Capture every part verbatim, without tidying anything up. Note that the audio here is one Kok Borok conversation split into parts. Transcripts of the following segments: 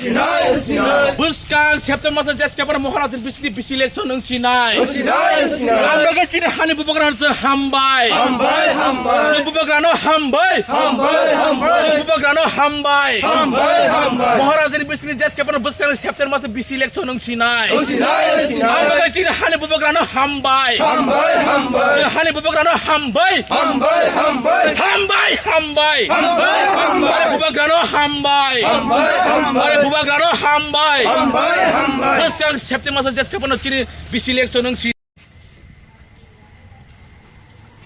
Sinai, sinai. Bwskang September maso jeskapano Maharajani bisingni bisi election wng sinai. Sinai, sinai. Ang bagwi chini hani bubagrano chwng hambai. Hambai, hambai. Chwng bubagrano hambai. Hambai, hambai. Chwng bubagrano hambai. Hambai, hambai. Maharajani bisingni jeskapano bwskang September maso bisi election wng sinai. Sinai, sinai. Ang bagwi chini hani bubagrano hambai. Hambai, hambai. Chwng hani bubagrano hambai. Hambai, hambai. Hambai, hambai. Hambai, hambai. Bubagrano hambai. Hambai, hambai. Bubagrano hambai. Hambai, hambai. Bwskang September maso jeskapano chini bisi election wng si.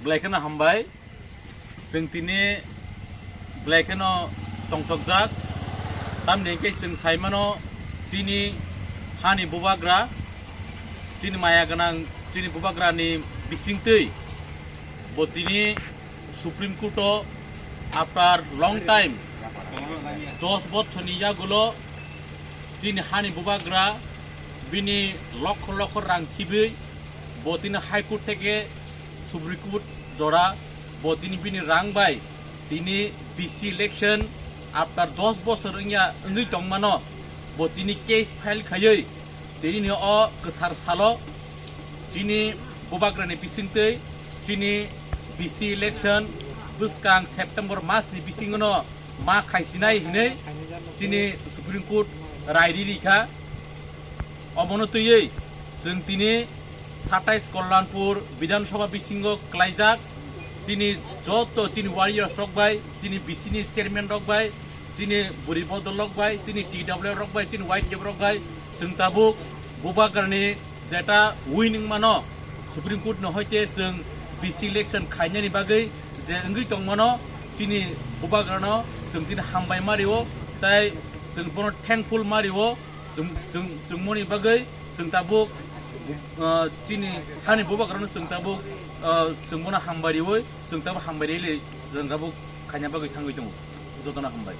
Belai kheno hambai. Chwng tini belai kheno tongthokjak. Tamni hwnkhe chwng saimano chini hani bubagra, chini maya gwnang, chini bubagrani bisingtwi bo tini Supreme Court o after long time, dos bochorni yagulo chini hani bubagra bini lokho lokho rang khibwi bo tini High Court theke Supreme Court jora bo tini bini rang bai tini B C election after dos bochor wngya wngwi tongmano bo tini case file khaiwi tini o kwthar salo chini bubagrani bisingtwi chini B C election bwskang September masni bisingono ma khaisinai hinwi chini Supreme Court rai ri rikha. Omono twiwi chwng tini satais Kalyanpur Bidhan Sabha bisingo klaijak chini joto chini warriors rok bai, chini B C ni chairman rok bai, chini buri bodol rok bai, chini T W F rok bai, chini Y T F rok bai chwng tabuk bubagrani jeta win wngmano Supreme Court no hoite chwng B C election khainani bagwi je wngwi tongmano chini bubagrano chwng tini hambai mario tai chwng bono thankful mario chwng chwng chwngmoni bagwi chwng tabuk, ah, chini hani bubagrano chwng tabuk, ah, chwng bono hambai riwi chwng tabuk hambai rili chwng tabuk khaina bagwi thangwi tongo jotono hambai.